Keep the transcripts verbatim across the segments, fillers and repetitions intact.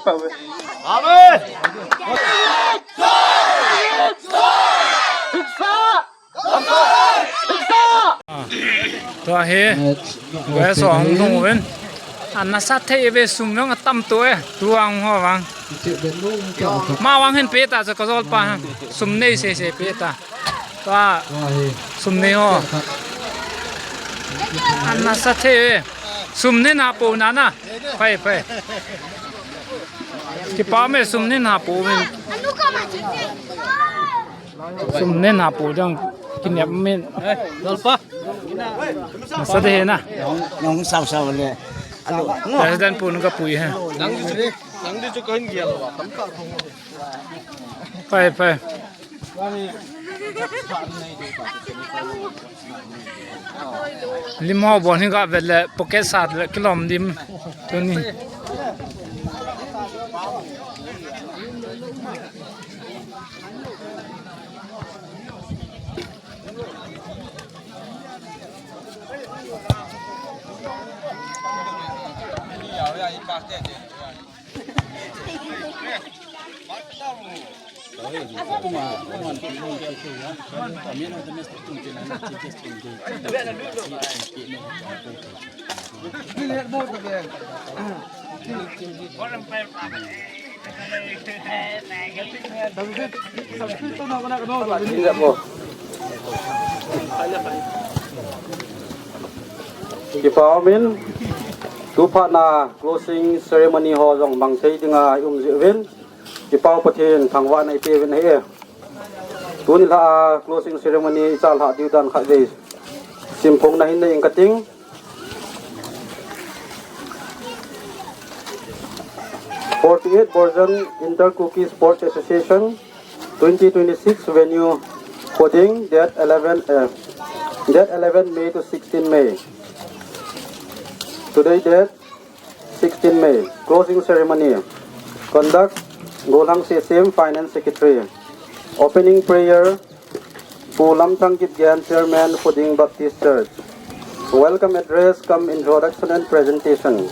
Amen. Tua hi, guys, so hung lhung uvin. Ana sa thei ve, sum jong atam to e, tu ang ho vang. Ma vang hin pe ta, so ka jol pa ha. Sum nei se se pe ta. Tua, sum nei ho. Ana sa thei ve. Sum nei na po na na. Phai, phai. Kipa me sum nei na po min. Sum nei na po jong kinep min. Lalpa. Masa de na. Nong, nong sao sao le. Alo. President pun ka pui ha. Nang di chu, nang di chu ka hin gial wa. Phai, phai. Lim ho bon hi ga vet le pocket sat le kilom dim. Tuni. Kipa umin, tu phat na closing ceremony ho jong mang thei dinga i um jeh uvin, Kipa u Pathen thangvahna i pe uvin ahi. Tuni lha a closing ceremony i chalhah diu dan khatvei simphongna hin nei ing kating. Forty-eight Borjan Inter Kuki Sports Association, twenty twenty-six venue, Khoding, date eleven, eh, date eleven May to sixteen May. Today date sixteen May, closing ceremony. Conduct, Golhang Sesem, Finance Secretary. Opening prayer, Pu Lamthang Kipgen, Chairman, Khoding Baptist Church. Welcome address cum introduction and presentation,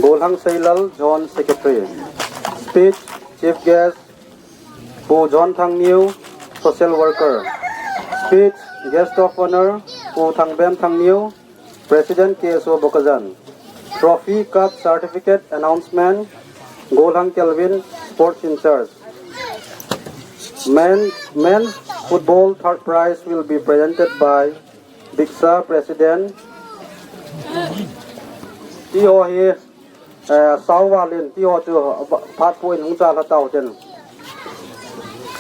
Golhang Seilal, Joint Secretary. Speech, Chief Guest, Pu John Thangnew, Social Worker. Speech, Guest of Honor, Pu Thangbem Thangnew, President K S O Bokajan. Trophy, Cup, Certificate, Announcement, Golhang Kelvin, Sports in Charge. Men, Men's Football, third prize will be presented by Biksa, President. Ti ho hi, eh, Saovalin, ti ho chu, phat pu in hung chalha tau ten.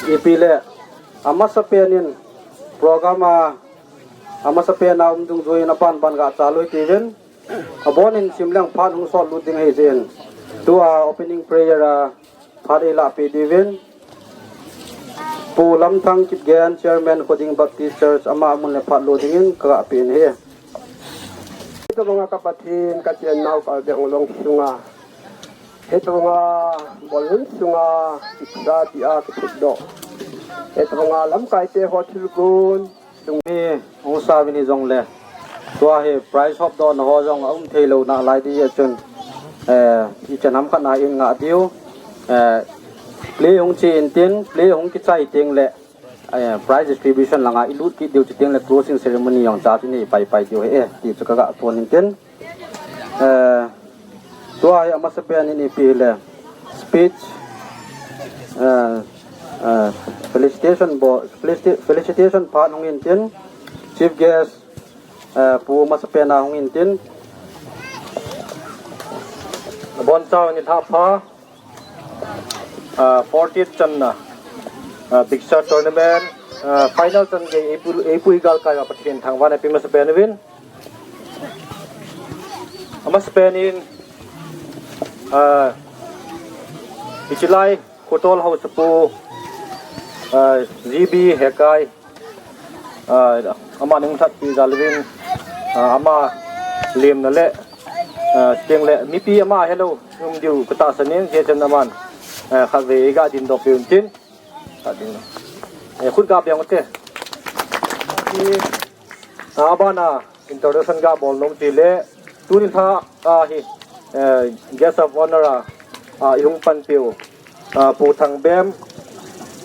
Ipi le, amasapen in program a, amasapen a um dungjuiyin apan pan ga chalu hitiuvin. Abon in simleng phat hung sot lut ding ahi jeh in. Tua opening prayer a phat eilah peh diuvin. Pu Lamthang Kipgen, Chairman, Khoding Baptist Church, ama mun le phat lo dingin ka ga peh in ahi. Hitobanga ka Pathen, ka chennau ka beng long sunga, hitobanga bolhun sunga, kitsa tia kithutdoh, hitobanga lamkaite ho thilgon, Tuni hung sa uvin hijongle, tua hi prize hopdohna ho jong aum thei lou nalai ding ahi chun, eh, ichan ham khat na in ngah diu, eh, play hung che intin, play hung kichai teng le, eh, prize distribution langa ilut kit diu, chuteng le closing ceremony jong cha chu inei paipai diu ahi, eh, ti chu ka ga phon intin. Eh, tua hi amasapen in ipi le speech, eh, eh, felicitation bo, felicita-, felicitation phat hung intin, chief guest, eh, pu amasapen a hung intin. Abon chauva nilhah pha, ah, fortieth channa, ah, Biksa tournament, ah, final chan gei eipu, eipu igalkai uva Pathen thangvahna pe masapen uvin. Amasapen in, ah, hiche lai Khotol Haosapu, ah, G B Hekai, ah, ama nung thatpi jal uvin, ah, ama lemna le, ah, chuteng le mipi ama helou um diu katahsan in, hijeh chun aman, ah, khatvei eiga dindoh peh un tin. Khat ding. Eh, khut ga beng u te. Abana introduction ga bol nom ti le, tuni lha a hi, eh, guest of honor a, a, i hung panpiu, a, Pu Thangbem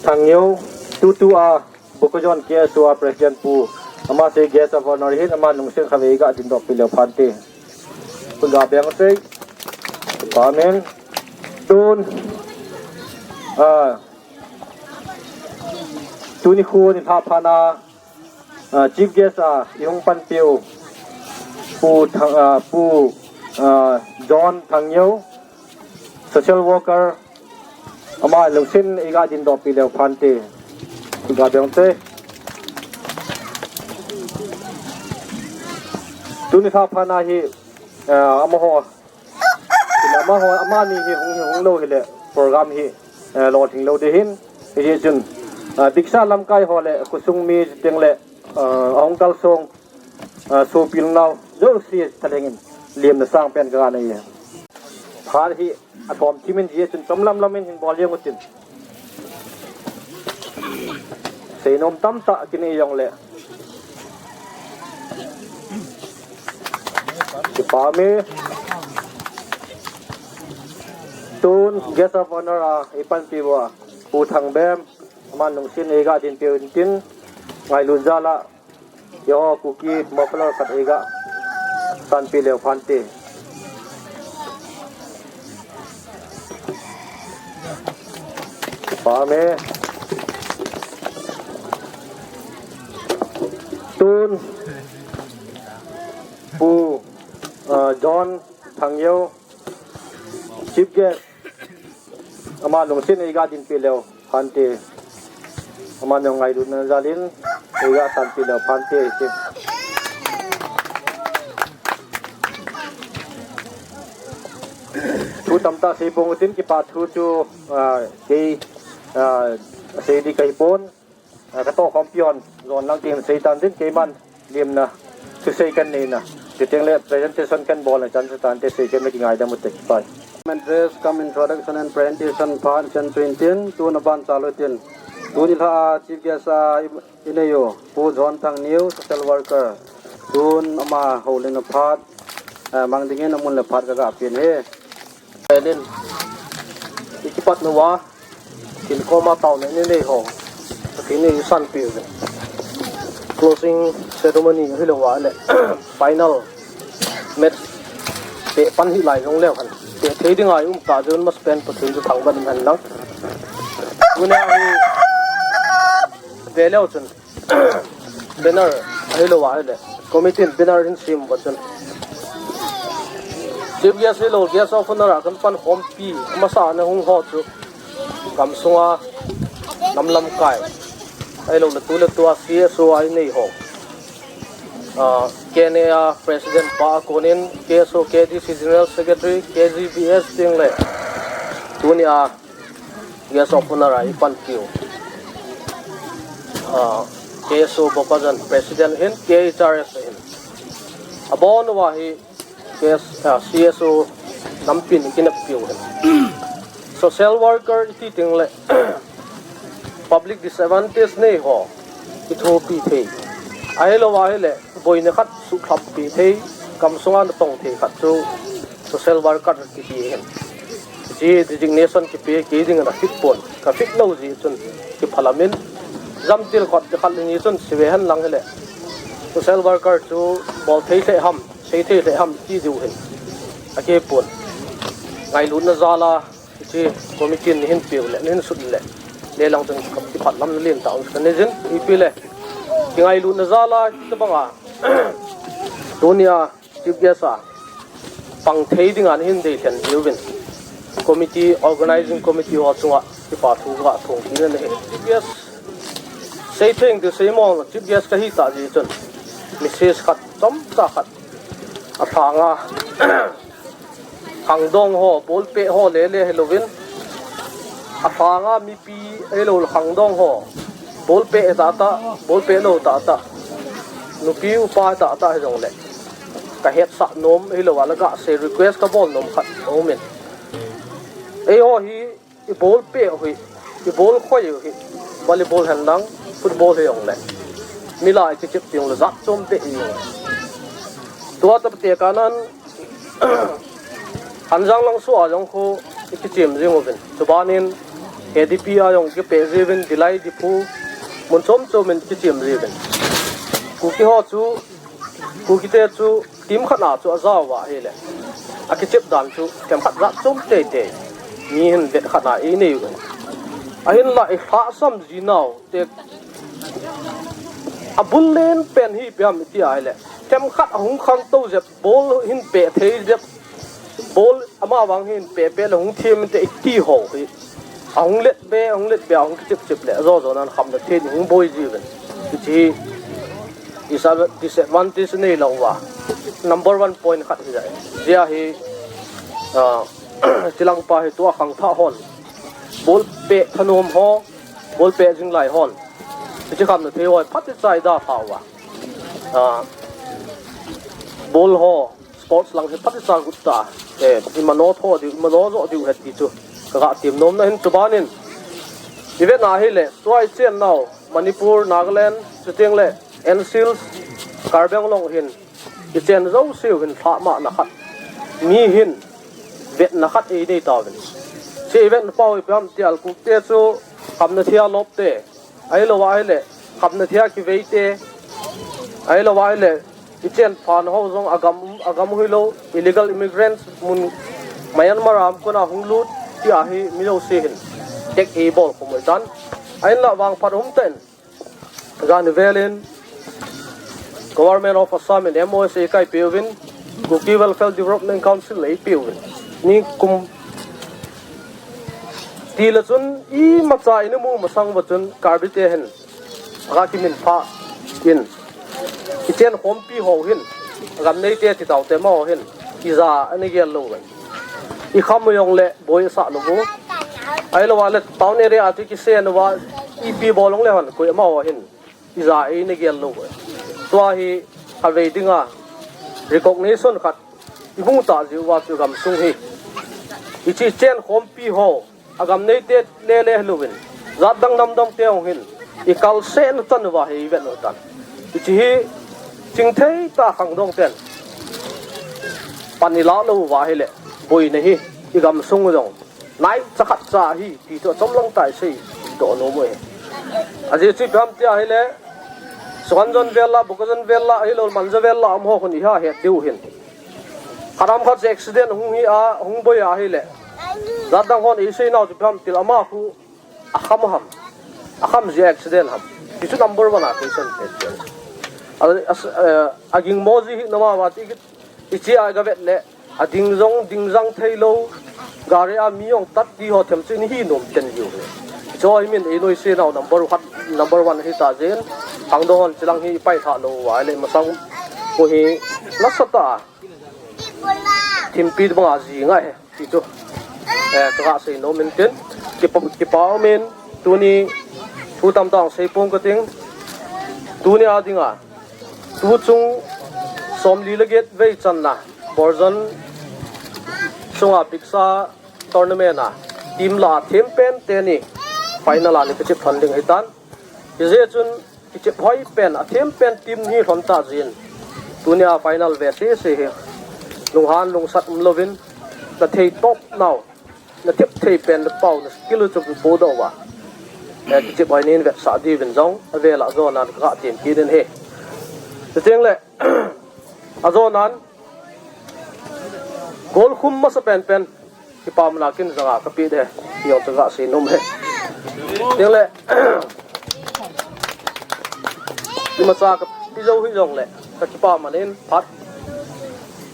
Thangngeo, tutu a, Bokajan K S O a President Pu, ama sei guest of honor hin, ama lungset khat vei ga dingdoh pi leu phante. Pu ga beng sei, amen. Tun, a, tuni khu ni tha phana, a, chief guest a, i hung panpiu, Pu Thang, a, Pu, a, John Thangngeo, social worker, ama lungset i ga dingdoh pi leu phante. Ga beng te. Tuni tha phana hi, a, amaho, amaho, amani hi hung, hung lou hile, program hi, a, lolhing lou ding ahin, hijeh chun, a, Diksha lamkai ho le, khosung mi teng le, a, ahung kalsong, a, sopi le nao, jouse thalheng in, lemna sangpen ka nei e. Phat hi, athom thim in hijeh chun chomlam lam in hin bol jeng utin. Seinom tamtah kinei jongle. Kipa me. Tun guest of honor a, i panpiu a, Pu Thangbem, ama lungset i ga dingpiu intin, ngailut jal a, Eiho Kuki muffler khat i ga sanpi leu phante. Kipa me. Tun Pu, a, John Thangngeo, chief guest, ama lungset i ga dingpi leu phante. Ama ngailutna jal in i ga sanpi leu phante, iti. Thu tamtah sei pong utin, kipa thu chu, a, kei, a, sei ding kahi pon. A, ka tohkhompi hon jon lang tin sei tan tin, keiman lemna thusei kan neina, chuteng le presentation kan bolna chan chu tante, sei kan kingaidam ute, kipa. Address cum introduction and presentation phat chan tuin tin, tun aban chal utin. Tuni lha a chief guest a i, i nei u, Pu John Thangngeo, social worker. Tun ama houlimna phat, a, mang dingin amun le phat ka ga pen e. Pen in, i kipat nauva, kin koma taona i nei ho, Pathen in i sanpi uve. Closing ceremony hilou va le, final match te pan hi lai jong leu hen. Te thei dinga i um ta jeh un masapen Pathen chu thangvah in hen lang. Tuna hi ve leu chun, banner ahilou va le, committee in banner in sem uva chun, chief guest hilou, guest of honor a kan pankhompi, amasa a hung ho chu, gamsunga nam lamkai, ahilou le tu le tu a C S O a i nei ho, a, K N A a president pa a konin, K S O, K D C general secretary, K G B S teng le, tuni a guest of honor a i panpiu, a, K S O Bokajan president hin, K H R S hin. Abon uva hi K S, a, C S O nampi in i kineppiu hin. Social worker i ti teng le, public disadvantage nei ho i thopi thei. Ahilou va hile, boina khat suhlhampi thei, gamsunga natong thei khat chu social worker kiti hin. Hiche designation kipe kei ding ana fit pon, ka fit lou jeh chun kiphalam in, jamtil khat, khat le ni chun sei ve hen lang hile, social worker chu bol thei lheh ham, sei thei lheh ham ti diu hin. Akipon. Ngailutna jal a, hiche committee in nei hin peh u le, nei hin sut u le, le lang chun kiphalam na len tah u ka nei jin, ipi le. Kingailutna jal a, hitabang a, tunia, chief guest a pang thei dinga nei hin deilhen diuvin, committee, organizing committee ho chunga kipa thu ka thum kit in ahi. Chief guest sei theng thei sei mong, chief guest kahi tah jeh chun, message khat, chomcha khat, alhanga khangdong ho, bolpeh ho lele hilouvin, alhanga mipi ahilou le khangdong ho, bolpeh tahtah, bolpeh lou tahtah, nupi upa tahtah hijongle, ka hetsah nom hilou a le gasei request ka bol nom khat aumin. Eiho hi i bolpeh u hi, i bolkhoi u hi, volleyball hen lang, football hijongle, milai kichep teng le jat chom beh i. Tua tah te kanan, Hanjang lang sua jong khu, ikichem jing uvin. Chubanin K D P a jong kipeh jiuvin, Dillai, Diphu, mun chom chom in kichem jiuvin. Kuki ho chu, Kuki te chu team khat na chu ajao uva ahile, akichep dan chu themkhat jat chom teitei. Mi hin vet khat na inei uvin. Ahinla ilhahsam ji nau te abul len pen hi ipi ham iti ahile, themkhat ahung khangtou jep, ball hin peh thei jep, ball amavang hin peh peh le hung them inte iti ho hi. Ahung let be, ahung let be, ahung kichep chep le, ajo jo nan khamna thei ding hung boi jiuvin. Hiche hi isa disadvantage neilou uva number one point khat hi jeh. Jia hi, ah, chilang pa hi tua khangthah hon, ball peh thanom ho, ball peh jing lai hon, hiche khamna thei ho phatecha ida pha uva. Ah, ball ho, sports lang hi phatecha got ta. Eh, imano tho diu, imano jo diu het ti chu kaga tem nom na hin. Chubanin ivet na ahile, tua ichen nau Manipur, Nagaland, chuteng le N C Hills, Karbi Anglong hin ichen jouseu hin lhahmahna khat, mi hin vetna khat einei tauvin. Hiche ivetna pau ipi ham tia, Kukte chu khamna thei a lop te, ahilou ahile khamna thei a kivei te, ahilou ahile ichen phan ho jong agam, agam hilou, illegal immigrants, mun Myanmar a um kona hung lut, tia hi mi jouse hin tek eibol khum u ahitan. Ahinla vangphat um tah in, jan velin Government of Assam in M O S A eikaipeh uvin, Kuki Welfare Development Council eipeuvin. Nikum tile chun imacha ina mu masang uva chun Karbi te hin aga kiminphah in, ichen khompi ho hin, agam neite ti taute amaho hin ija ana gel lou uve. Ikham u jongle boi asah lou u. Ahilou le town area a chu kisen uva, ipi bol jongle hon koi amaho hin ija eina gel lou uve. Tua hi khatvei dinga recognition khat imu tah jeh uva chu gamsung hi, hiche chen khompi ho, agam neite lele hilouvin, jatdang namdang te hung hin ikalsehna chan uva hi ivet u ahitan. Hiche hi chingthei tah khangdong ten pan ilah lou uva ahile, boina hi igamsung u jong naicha khatcha ahi ti chu achomlang tah isei doh nom u ahi. Ajeh chu ipi ham tia ahile, Sukanjon vel lah, Bokajan vel lah, ahilou Manja vel lah um ho khun iha het diu hin, khatam khat chu accident hung hi a, hung boi a ahile, jatdang hon eisei nau chu ipi ham tile, ama khu akham ham, akham jeh a accident ham, ti chu number one a question te. A, a, eh, agingmo ji hi nama uva ti, iche a gavet le, ading jong dingjang theilou, gari a mi jong tat ti ho them chu ihi nom ten jiu hi. Chu hi min einoise nau number one, number one ahitah jeh in, khangdong hon chilang hi ipailhah lou uva ahile, masang khu hi nasatah a thimpi banga ji ngai ahi ti chu, eh, kaga sei nom in tin, kipa, kipa um in, tuni thu tamtah sei pong kating, tuni a dinga tuchung somli le get vei channa Borjan chunga Big Sha tournament a team lah a thempen teni final a ni kichep lhon ding ahitan. Hijeh chun kichep hoi pen, athempen team hi lhon tah jeh in, tunia final ve sese hi lunghan lungsat umlouvin, nathei top nau, nathep thei pen, napao, naskill u chu kipodoh uva, eh, kichep hoi nin vetsah diuvin jong avela jonan kaga tem kit in ahi. Chuteng le, ajonan goal khum masa penpen kipamna kin janga kapeh e, ti jong chu kasei nom e. Chuteng le, imacha kapeh jou hijongle, kakipa man in phat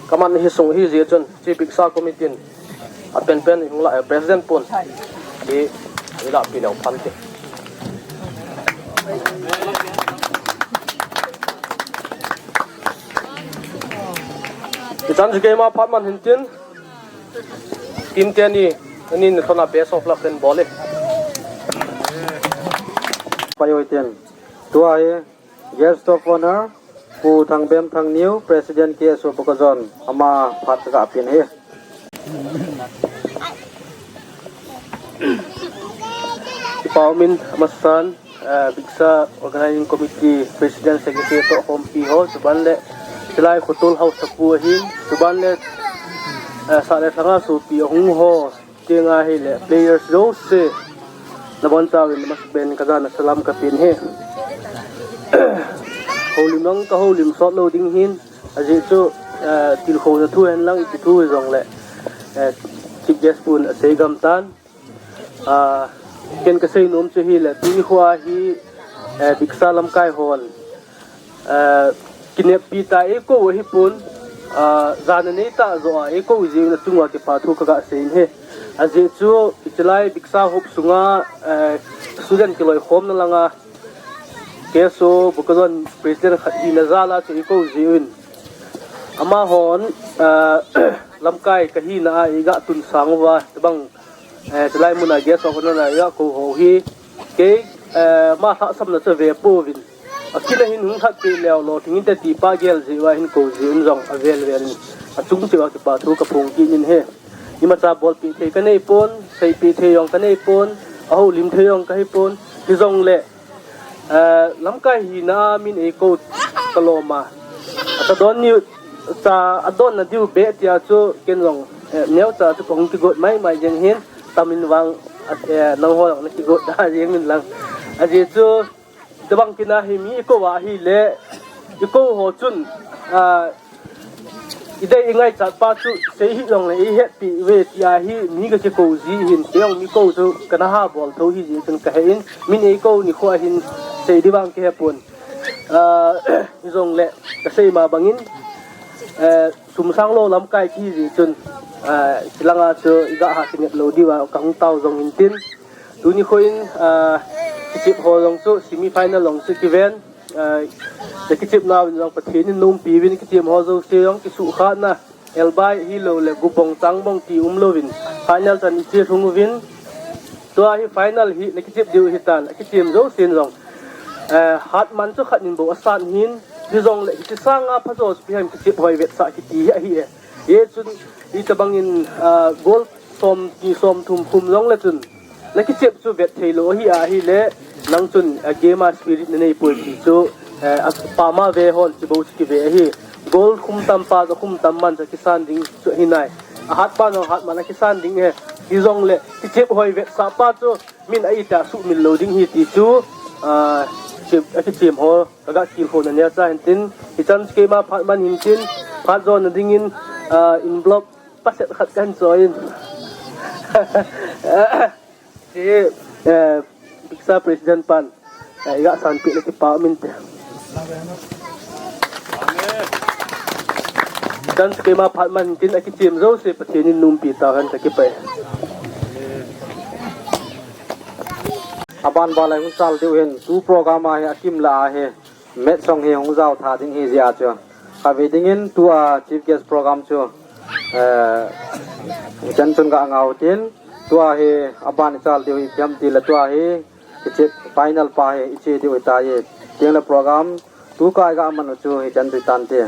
kaman hi sung hijeh chun, hiche Big Sha committee in apenpen ihung lah, eh, president pun hi, hi lahpi leu phante. Hichan chu keima phat man hintin, team teni, ani ni thona best of luck in bol e. Pai oi ten. Tua hi guest of honour, Pu Thangbem Thangnew, President K S O Bokajan, ama phat kaga pen ahi. Kipa um in amasan, eh, Big Sha Organizing Committee President, Secretary toh khompi ho, chuban le hilai Khotol House a pu ahin, chuban le, eh, sah le lhanga sopi ahung ho, Tenga hile players jouse nabonchauvin masapen kajana salam kapeh e. Houlim lang kahoulim sot lou ding ahin, ajeh chu, eh, tilkhouna thu henlang ipi thu hijongle, eh, chief guest pun asei gamtan. Ah, ken kasei nom chu hile, tuni khoa hi, eh, Biksa lamkai hon, eh, kineppi tah a eikou ahipon, ah, jana neitah joh a eikou jiuvin achunga kipathu kagasei ahi. Ajeh chu, hichelai Biksa hop sunga, eh, student kiloikhomna langa, K S O Bokajan president khat hina jal a chu eikou jiuvin. Amahon, ah, lamkai kahina a eiga tunsang uva, tobang, eh, chulai muna guest of honour a eiga kou ho hi. Kei, eh, ma lhahsamna chu avepouvin. Akin ahin hung lhatpeh leu lolhing inte ti pa gel jeh uva hin kou jiuvin jong avel vel in. Achung cheh uva kipathu kaphong kit in ahi. Imacha bolpeh thei kaneipon, seipeh thei jong kaneipon, ahoulim thei jong kahipon. Hijongle, eh, lamkai hina a min eikou kalom a. Atadon niu cha adonna diu beh tia chu ken jong, eh, neocha chu kahung kigot maimai jeng ahin, tamin vang, eh, nangho jong nakigot da jeng in lang. Ajeh chu, tobang kin a hi mi eikou a hile, eikou ho chun, ah, idei ingaichat pa chu sei hih jongle eihetpi uve tia hi mi kakikou ji ahin, kei jong mi kou chu kana habol tho ahi jeh chun kahe in, min eikou nikho a hin sei ding vang kahepon. Ah, hijongle kasei ma bangin, eh, sum sang lou lamkai kihi jeh chun, ah, chulanga chu iga ha kinep lou diuva kahung tao jong intin. Tuni khoin, ah, kichep ho jong chu semi final jong chu kiven, ah, nakichep nauvin jong Pathen in naumpi uvin, kichem ho jouse jong kisuhkhatna, elbai hiloule gubong changbong ti umlouvin final chan iche lhung uvin. Tua hi final hi nakichep diu ahitan, akichem jousen jong, eh, hatman chu khat in bou asan ahin, hijongle hiche sanga phajo chu ipi ham kichep hoi vetsah kiti hi ahi e. Hichun hitobangin, ah, goal somni somthum khum jongle chun nakichep chu vet theilou ahi ahile, nang chun, ah, game a spirit naneipoi ti chu, eh, apama ve hon chibou chu kive ahi. Goal khum tampa chu khum tam man chu akisan ding chu ahinai. Ahatpa jong hatman akisan ding ahi. Hijongle kichep hoi vetsah pa chu min a itah suhmil lou ding ahi ti chu, ah, kichem, akichem ho kaga kilkhouna neocha hintin, hichan chu keima phat man hintin, phat jona dingin, ah, envelope paset khat kahin choiyin. Hiche, eh, Biksa president pan, eh, iga sanpeh le kipa um inte. Hichan chu keima phat man hintin, akichem jouse Pathen in naumpi tauhen, kakipah e. Aban ban lai hung chal diu ahin, tu program a hi akim lah ahi, match jong hi hung jao tha ding ahi jeh a chu, khatvei dingin tua chief guest program chu, eh, hichan chun ga ngau tin, tua hi aban ichal diu ipi ham tile tua hi kichep final pa hi iche diu ahitai. Tengle program tukah iga man u chu hichan chu hitante.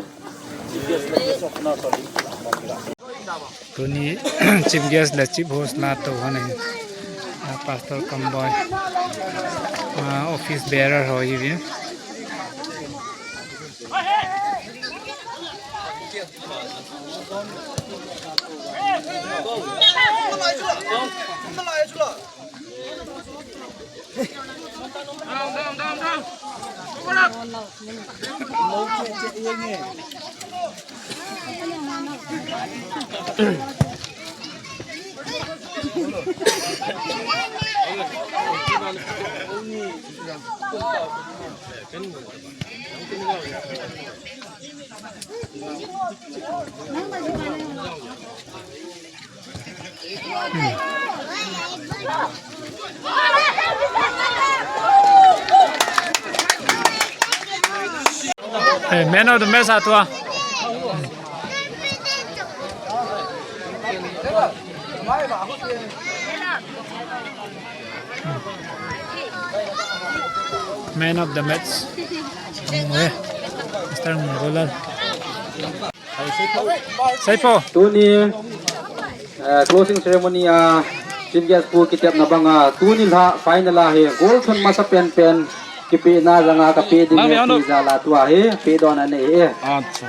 Tuni chief guest le chief host nato hon ahi. Ah, pastor kam boy. Ah, office bearer ho ahiuvin. Eh, man of the match atua. Man of the match. Mister Mongolal. Seipo. Tuni, eh, closing ceremony a chief guest pu kitepna banga, tuni lha final a hi goal thun masa pen pen kipehna janga kapeh ding ahi ti jal a tua hi pehdoh anei e. Acha.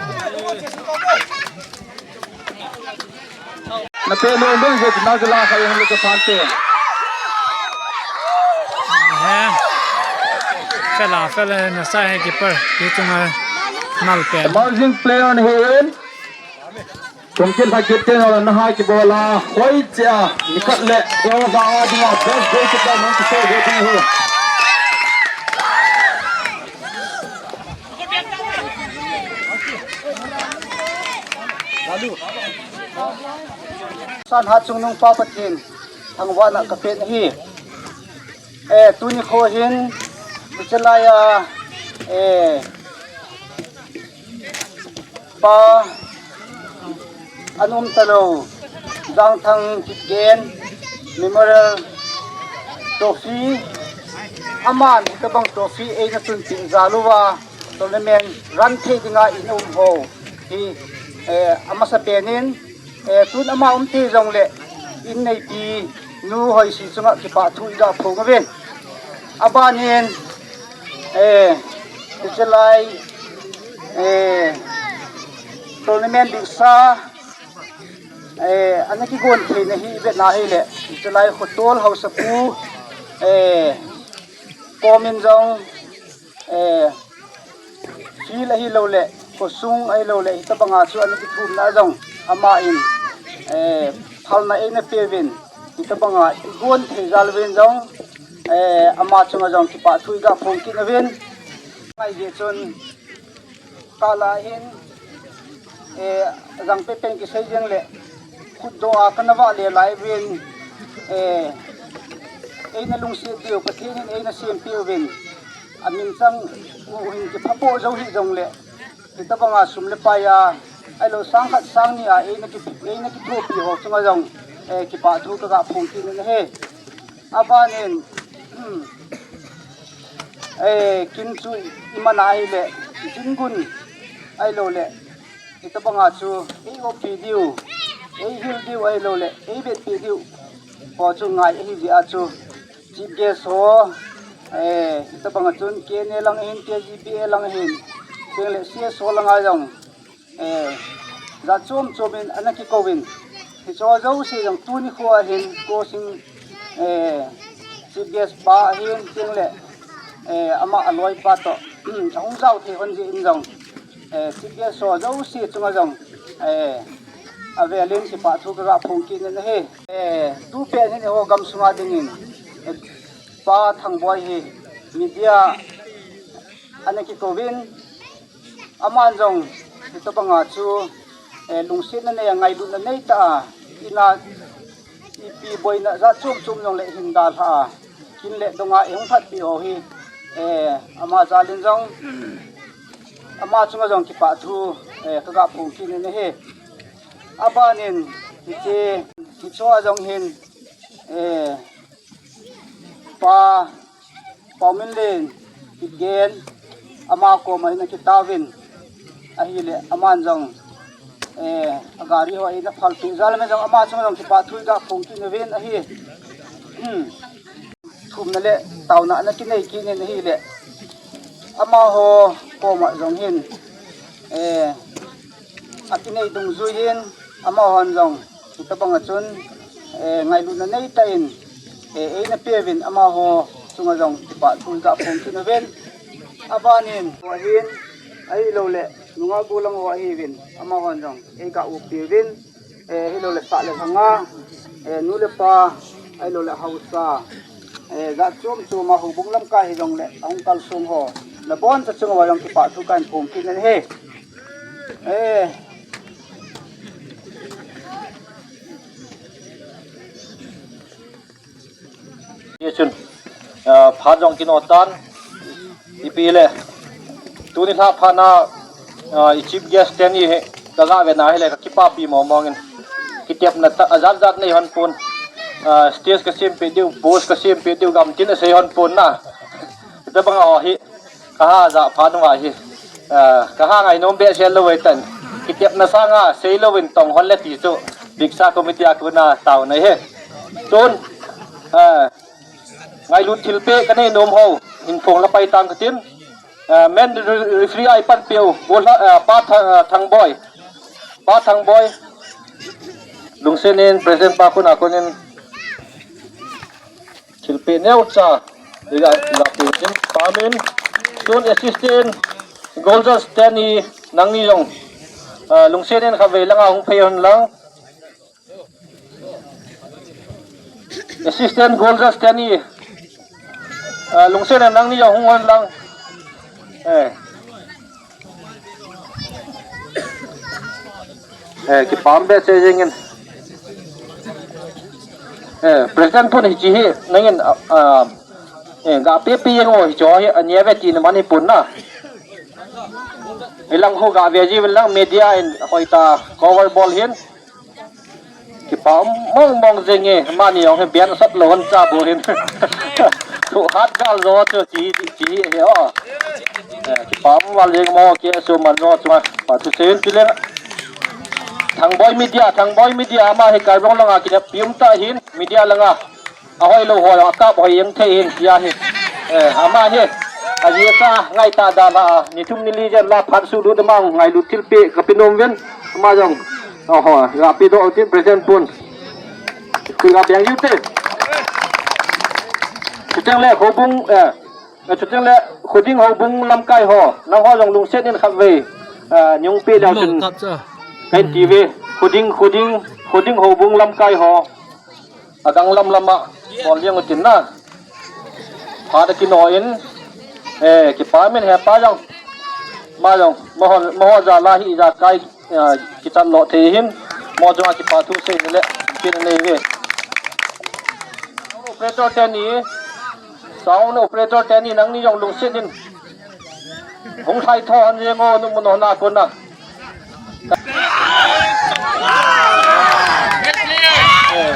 Na pe lo lo je na je la kha lo ka phan te. He. Fela fela na sa he keeper. Pi chunga nal pe. Emerging player ni hin. Tungkin ha kit te na na ha ki bola. Hoi chia. Ni kat le. Yo ba a dinga best goalkeeper man ki se ge ding ho. San ha chungnung pa Pathen thangvahna ka pe ahi. Eh, tuni kho hin, ichalai a, eh, pa, an um talou, Jangthang Kipgen Memorial Trophy, aman hitabang trophy eina tunpeh jal uva, tournament run thei dinga eina um ho hi, eh, amasa penin, eh, tun ama um thei jongle, in neipi nu Hoisi chunga kipah thu iga phong uvin. Abanin, eh, ichalai, eh, tournament dingsa, eh, ana kigon theina hi ivet na hile, ichalai khotol haosapu, eh, komin jong, eh, field ahilou le, khosung ahilou le, hitabanga chu ana kithumna jong, aman, eh, phalna eina peuvin, hitabanga igon thei jal uvin jong, eh, ama chunga jong kipah thu iga phong kit uvin. Ngai je chun, kala hin, eh, jang pe pen kisei jeng le, khutdoh a kana vah le lai uvin, eh, eina lungset diu, Pathen in eina sempeh uvin, amin chang u hin kiphapoh jou hih jongle, hitabanga sum le pai a, ahilou sang khat sang ni a, eina ki, eina kithopi ho chunga jong, eh, kipah thu kaga phong kit in ahi. Abanin, eh, kin chu iman ahile, kin gun ahilou le, hitabanga chu, ei oppi diu, ei hil diu ahilou le, ei vetpi diu, ho chu ngai ahi jeh a chu, chief guest ho, eh, hitabanga chun K N A lang ahin, K G B A lang ahin, chule C S O langa jong, eh, jat chom chom in ana kikouvin. Hicho jouse jong tuni kho a hin, Kosing, eh, chief guest pa ahin, chule, eh, ama aloipa toh, ahung jao thei hon jeh in jong, eh, chief guest ho jouse chunga jong, eh, avelin kipah thu kaga phong kit in ahi. Eh, tu pen hin eiho gamsunga dingin, eh, Pa Thangboi hi media ana kikouvin, aman jong hitabanga chu, eh, lungsetna nei a, ngailutna nei tah a, ina ipi boina jat chom chom jongle hin dalha a, kin le donga eihung phatpi ho hi, eh, ama jalin jong, ama chunga jong kipah thu, eh, kaga phong kit in ahi. Abanin, hiche, hicho a jong hin, eh, Pa Paominlen Kipgen, ama koma hin akitauvin, ahile aman jong, eh, agari ho eina phalpeh jal uvin jong, ama chunga jong kipah thu iga phong kit uvin ahi. Hmm. Thumna le taona ana kinei kit in ahile, amaho koma jong hin, eh, akinei dungjui hin, amahon jong hitabanga chun, eh, ngailutna nei tah in, eh, eina peuvin, amaho chunga jong kipah thu iga phong kit uvin. Abanin, ho hin, ahilou le, nungah gollhang ho ahiuvin, amahon jong eiga oppi uvin, eh, hilou le sah le lhanga, eh, nu le pa, ahilou le haosa, eh, jat chom chom a houbung lamkai hijongle, ahung kalsong ho, naboncha chunga jong kipah thu kahin phong kit in ahi. Eh. Hichun, ah, phat jong kino tan, ipi le, tuni lha phat na, ah, i chief guest teni hi, kaga vena hile, kakipapi mong mong in, kitepna tah, ajat jat nei hon pon, ah, stage kasempeh diu, post kasempeh diu, gamtin asei hon pon na, hitabanga ho hi, kaha ja phat uva hi, ah, kaha ngainom behseh lou ahitan, kitepna sanga, seilouvin tong hon le ti chu, Diksha Committee a kona taona ahi. Tun, ah, ngailut thilpeh kanei nom ho, hin phong la pai tang katin. Ah, men re-, referee a ipanpeh u, bol ha, ah, Pa Tha-, ah, Thangboi. Pa Thangboi. Lungset in President pa khut a konin thilpeh neocha iga, iga pe in, pamin. Tun assistant goal judge teni, nangni jong, ah, lungset in khatvei langa hung phei un lang. Assistant goal judge teni, ah, lungset in nangni jong hung un lang. Eh. Eh, kipah behseh jeng in. Eh, President pun hiche hi, nangin, ah, ah, eh, ga pepi jeng o hiche hi, ania ve tina man hi pun na. Hilang khu ga ve ji uvin lang media in hoitah cover bol hin. Kipah mong mong jeng e, mani jong hi bian sat lou hon cha bol hin. Thu hat gal jo chu chi, chi hi o. Eh, kipah val jeng mo K S O man jo chunga. Pa thu sen ti leng. Thangboi Media, Thangboi Media, ama hi Karbi Anglong langa kineppi um tah hin, media langa. Ahoi lou ho jong akap hoi jeng thei hin tia hi. Eh, ama hi. Ajeh chu ngaitah dan a, ni thum ni li jen la phat suhlut ama ngailut thilpeh kape nom uvin. Ama jong. Oho, ga pe doh u tin President pun. Khui ga beng jiu te. Chuteng le Houbung, eh, eh, chuteng le Khuding Houbung lamkai ho. Nangho jong lungset in khatvei, eh, nung pe leu chun. Kahin ti ve. Khuding, Khuding, Khuding Houbung lamkai ho. Adang lam lama bol jeng u tin na. Phat a kino in, eh, kipah min hepa jong. Ama jong, amaho, amaho jal a hi ijakai, eh, kichat lou thei hin. Amaho jong a kipah thu sei le, kin nei ve. Operator teni, sound operator teni nangni jong lungset in. Hung lhai tho hon jeng o, nu mun hon a kon a. Eh.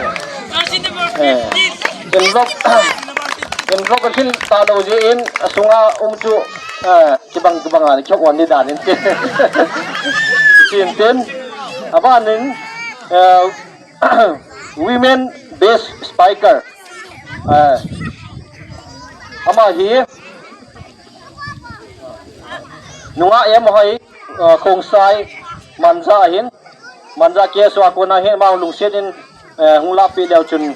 Eh. Envelope, envelope athil talou jeh in, asunga um chu, eh, kibang kibang a, kichop on ni dan in. Tin tin. Aban in, eh, women best speaker. Eh. Ama hi, Nungah M Hoi, uh, Khongsai, Manja ahin, Manja K S O a kon ahin, ama lungset in, uh, hung lahpeh leu chun,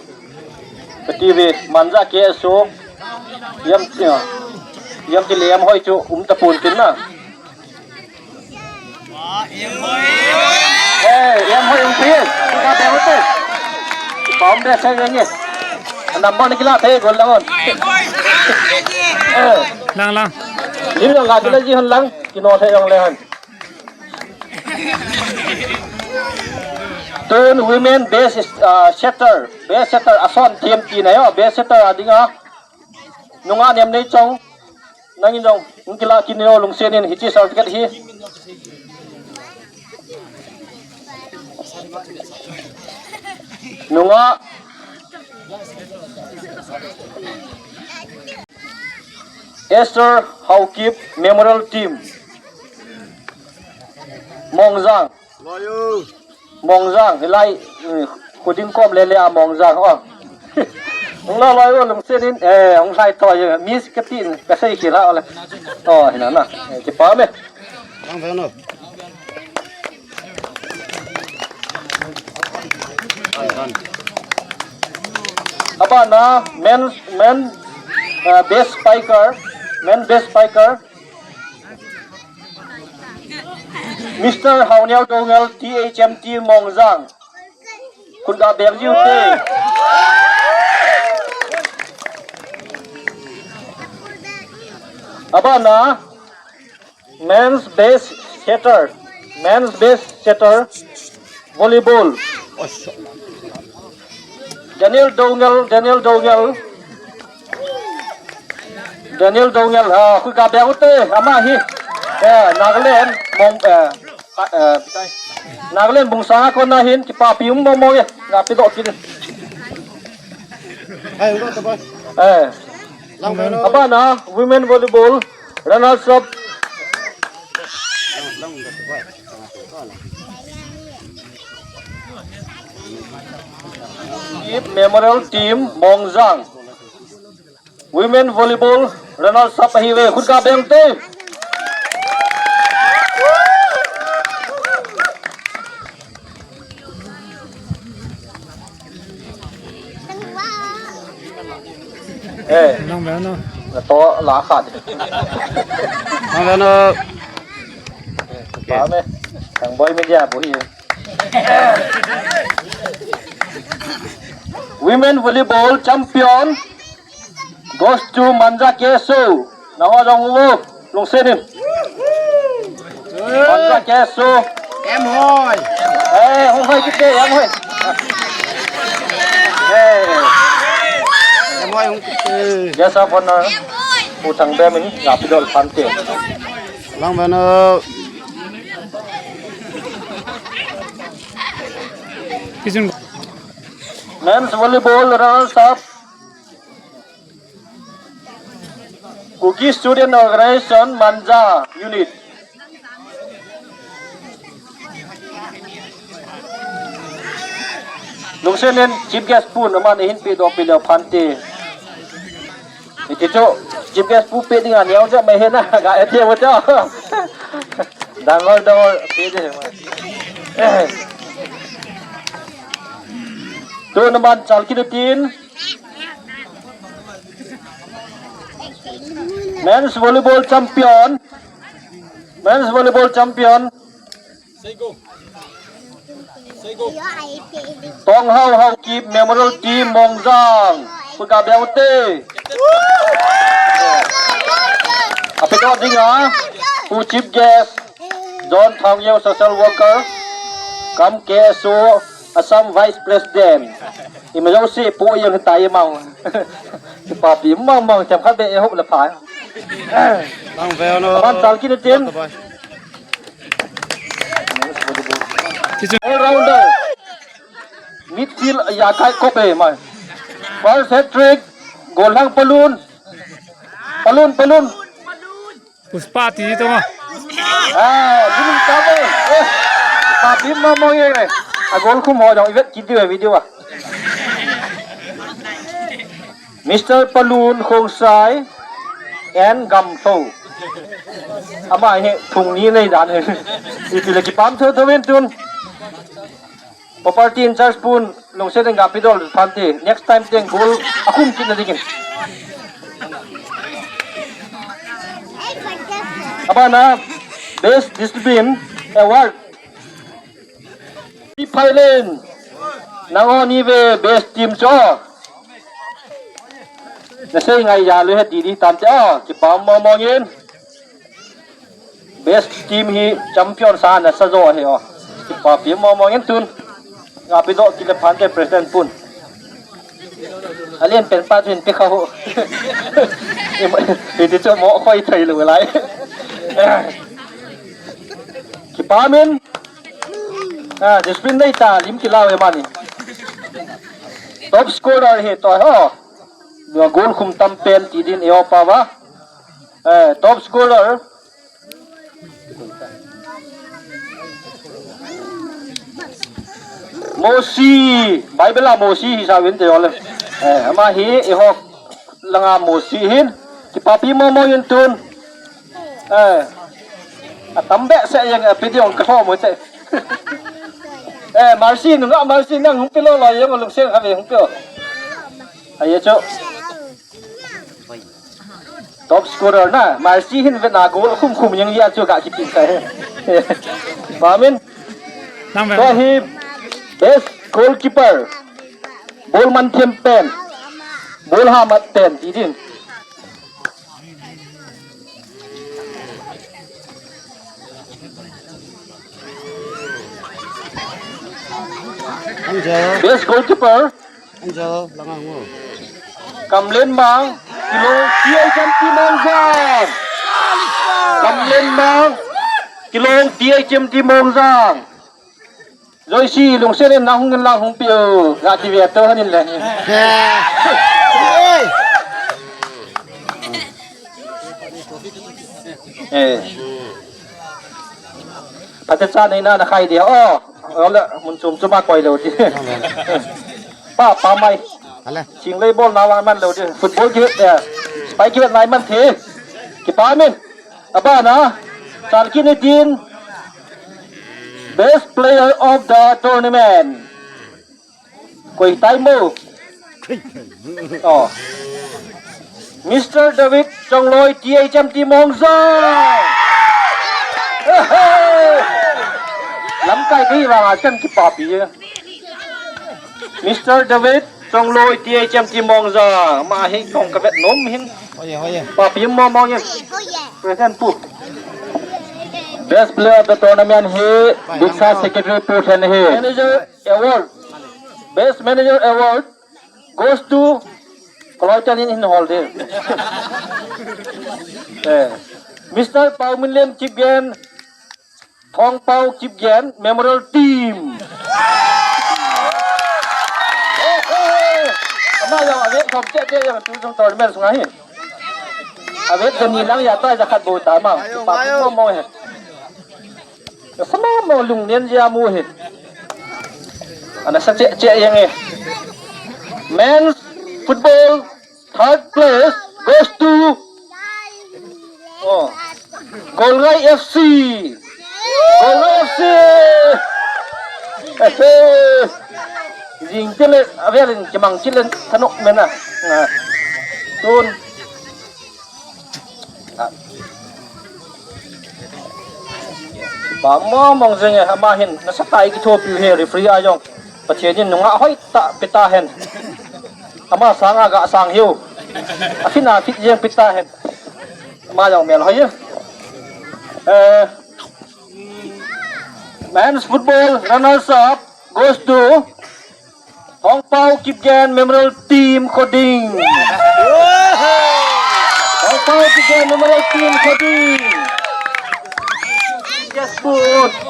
kati ve, Manja K S O, yam, uh, yam ti le M Hoi chu um tapon tin na. Eh, M Hoi um pi, ka be hote. Pom de se nge. Number ni kila the gol la on. Eh. Lang, lang. Lim jong ga kila ji hon lang, kino the jong le hon. Tun women best, uh, setter, best setter ason team ti na yo, best setter a dinga. Nungah Nemneichong, nangin jong, hung kilah kit in o lungset in hiche certificate hi. Nungah Esther Haokip Memorial Team. Mongjang. Mongjang, hilai, eh, Khuding kom le le a Mongjang, oh. Hung lo loi o lungset in, eh, hung lhai tho, eh, miss kati in, kasei kila ole. Oh, hina na, eh, kipah me. Abana, men, men, eh, best spiker, men best spiker. Mister Haoniao Doungel, T H M T Mongjang. Khut ga beng jiu te. Abana, men's best setter. Men's best setter. Volleyball. Daniel Doungel, Daniel Doungel. Daniel Doungel, ah, khut ga beng u te, ama hi. Eh, Nagaland, Mong, eh, ah, eh, Nagaland Bungsang a kon ahin, kipapi um mo mo e, ga pe doh kit. Eh. Abana, women volleyball, runners up. Memorial Team, Mongjang. Women volleyball, runners up ahiuve, khut ga beng te. Eh. Nang ve no. Na to la khat. Nang ve no. Ba me. Thang boi media bu hi. Women volleyball champion goes to Manja K S O. Nangho jong u, lungset in. Manja K S O. Em hoi. Eh, hung hoi kit te, em hoi. Eh. Em hoi hung kit te. Guest of honor, Pu Thangbem in, Ngapidol Phante. Lang ve no. Kisun. Men's volleyball runners up. Kuki Student Organization, Manja Unit. Lungset in Chief Guest pun, aman eihin pedoh pi leu phante. Hiti chu, Chief Guest pu pe dinga neo jep mai hina, ga eti mo chu. Dangol, dangol, pe ding. Tun aman chal kit utin. Men's volleyball champion. Men's volleyball champion. Tonghao Haokip Memorial Team Mongjang. Pu Kabeng te. Apedoh dinga, Pu Chief Guest, John Thangyo, social worker, cum K S O, Assam Vice President. Ima jouse pu jong hitai mang. Kipapi mong mong, themkhat beh eiho le pha. Nang ve no. Aman chal kit utin. All rounder. Midfield a kai kop e mai. First hat trick. Gollhang Palun. Palun, Palun. Puspa ti to ma. Ah, dulu ka mo. Eh, papi mo mo ye. A goal khum ho jong i vet kit diu video a. Mister Palun Khongsai and Gamtho. Ama hi thung ni nei dan hi. Ipi le kipam tho tho ven tun. Property in charge pun, lungset in ga pidol phante. Next time teng goal akhum kit na dingin. Abana, best discipline award. Pi Phailen, nangho ni ve best team cho. Na sei ngai ya lu he ti di tam te o, kipam mo mo ngin. Best team hi champion sa na sa jo hi o. Kipapi mo mo ngin tun. Nga pi do kile phante president pun. Alien pen pa tun pe kha ho. Hi ti cho mo khoi thai lu lai. Kipamin. Ah, discipline nei ta lim kilau e mani. Top scorer hi to ho. Dua goal khum tam pen ti din e o pa va. Eh, top scorer. Mosi, Bible a Mosi hi sa win te ole. Eh, ama hi e ho langa Mosi hin. Kipapi mo mo yin tun. Eh. Atam behseh jeng a video ka tho mo che. Eh, Mercy, nunga Mercy nang hung pilo lo jeng lungsen kha ve hung pilo. Aye chu. Top scorer na, Mercy hin ve na goal khum khum jeng ya chu ka kipin sa he. Pamin. Nang ve. To hi best goalkeeper. Ball man them pen. Ball ha mat pen ti din. Angel. Best goalkeeper. Angel, langa ngo. Kamlen Mang, kilong T H M T Mongjang. Kamlen Mang, kilong T H M T Mongjang. Joyce, lungset in nang hung in lang hung pi o. Ga ti ve to hanin le. Eh. Pate cha nei na na khai dia o. Ole mun chum chum a koi lo di. Pa pa mai. Ale. Ching lei bol na lang man lo di. Football ki eh. Pai ki nai man the. Kipamin. Abana, chal kit utin, best player of the tournament. Koi tai mo? Oh. Mister David Chongloi, T H M T Mongja. Lamkai kahi vanga chan kipapi e. Mister David Chongloi, T H M T Mongja. Ama hi kong kavet nom hin. Hoye, hoye. Papi mo mo ye. Present pu. Best player of the tournament hi Diksa Secretary pu then hi. Manager Award. Best Manager Award goes to Kaloitan in, in Holiday. Eh, Mister Pau Minlem Kipgen, Thongpau Kipgen Memorial Team. Eh, eh, eh. Ama jong avet thom che che jong tu jong tournament sunga hi. Avet jong ni lang ya ta ja khat bo ta ma. Pa mo mo he. Sama mo lungnen jia mu hi. Ana sa che che yang e. Men's football third place goes to, oh, Golngai F C. Golngai F C. F C. Jing tele avelin kimang chilen thanok mena. Tun. Ba mo mong jeng e, ama hin nasa tai kithopi he referee a jong. Pathen in nunga hoi ta pita hen. Ama sanga ga sang hiu. Afina fit jeng pita hen. Ama jong mel hoi e. Eh, men's football runners up goes to Thongpau Kipgen Memorial Team Khoding. Thongpau Kipgen Memorial Team Khoding. Chief guest pu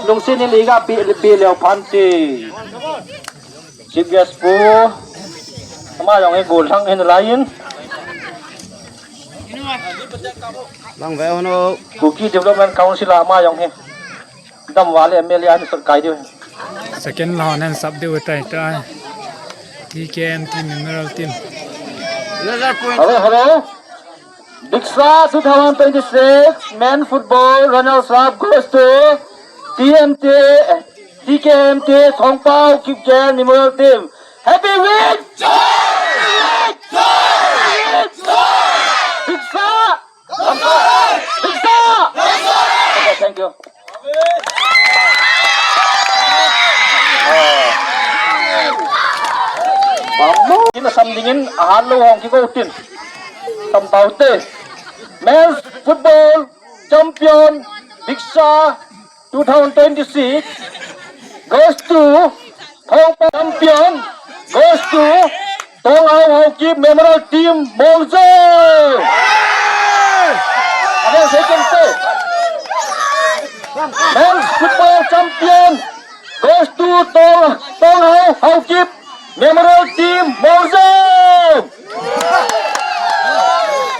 lungsin in iga pi pi leo phan ti. Chief guest pu ama jong e gol thang hin lai in. Lang ve hono. Kuki Development Council ama jong he. Dam wale M L A ni sot kai diu. Second round and sub diu tai tai. T K M T Memorial Team. Hello, hello. Diksa two thousand twenty-six men football runners up goes to T M T, T K M T Thongpau Kipgen Memorial Team. Happy win! Diksa! Diksa! Okay, thank you. Vamos. Ina sam dingin ahan lou hong kikou tin. Sam tau te. Men's football champion Diksa two thousand twenty-six goes to Thongpau, champion goes to Tonghau Haokip Memorial Team, Mongja. Amen, second place. Men's football champion goes to Tong, Tonghau Haokip Memorial Team, Mongja.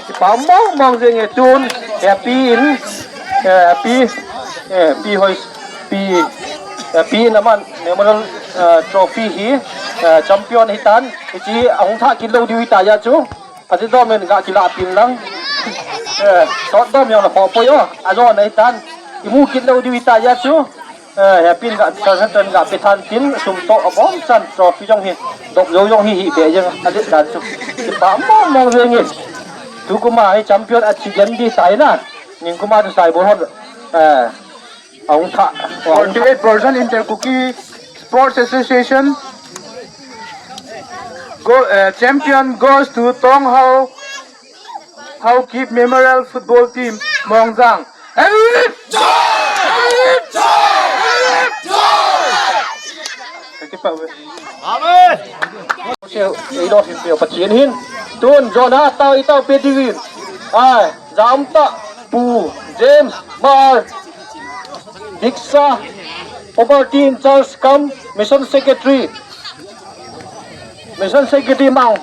Kipa mong mong jeng e tun, happy in, eh, happy, eh, happy hoi, pi, eh, happy in aman memorial, eh, trophy hi, eh, champion hitan, hichi ahung thah kit lou diu hita ya chu, aji dom in ga kila pin lang, eh, sot dom jong la pho poi o, ajo na hitan, imu kit lou diu hita ya chu. Eh, happy in ga, Sir Nathan ga pe than tin, sum toh abom chan trophy jong hi, dop jou jong hi, hi be jeng, adet dan chu. Kipa mong mong jeng e. Tu kuma hi champion achi gen di sai na. Ning kuma tu sai bo hon. Eh, aung tha. Forty-eight Percent Inter Kuki Sports Association. Go, eh, champion goes to Tonghau Haokip Memorial Football Team, Mongjang. Ka kipa ve. Amen. Ei lo hin pe Pathen hin. Tun jona tao i tao pe diu hin. Ai, jam ta Pu James Mar. Diksa Property in Charge cum Mission Secretary. Mission Secretary mang.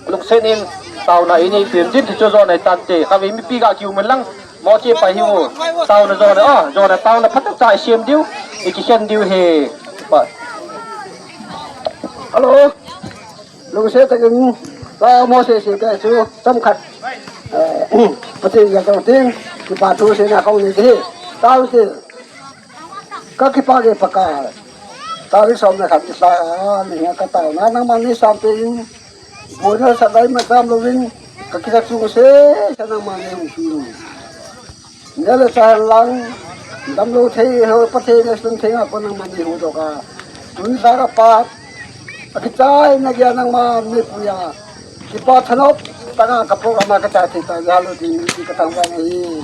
Lungset in taona ini pin din chu jona tante. Kave mipi ga kiu min lang. Mo che pa hiu. Taona jona, ah, jona taona phat cha sem diu. I kikhen diu he. Pa. Hello. Lungset takin. Pa mo se se ka chu. Tam khat. Eh, Pathen ya tong ting. Kipa thu se na kong ni ke. Tao se. Ka kipa ke Pakai. Tarik som le khat kisa a, ni ka taona nangman ni sam pe in. Bona sa dai ma tam louvin. Ka kisa chung sese nangma nei hung pi. Neh le chah lang, damlou thei, ho pa thei, ne sun thei nga ko nangma nei hung doh ka. Tun sa ka pat, akichai na gei a nangma nei puiya. Kipa thanop tah a ka program a ka chai thei ta, ya lo ti mi ti ka tang va nei.